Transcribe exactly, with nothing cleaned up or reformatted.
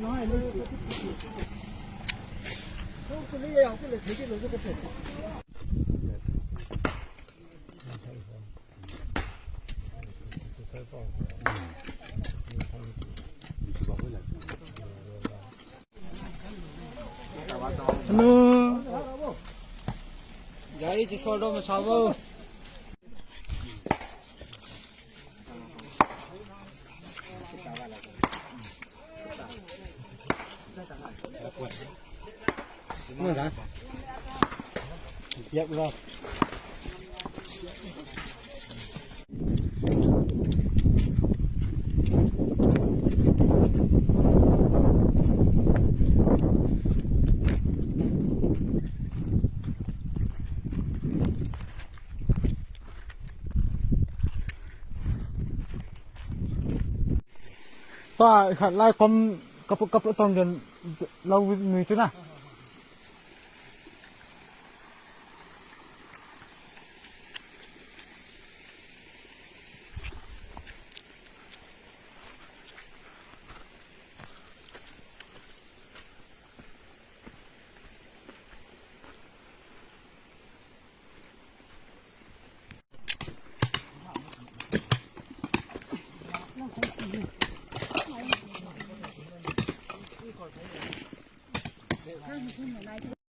Hello. Gari chi sodo masabo. Pa, khat lai pam kapu kapu tong jan lau nui tu na.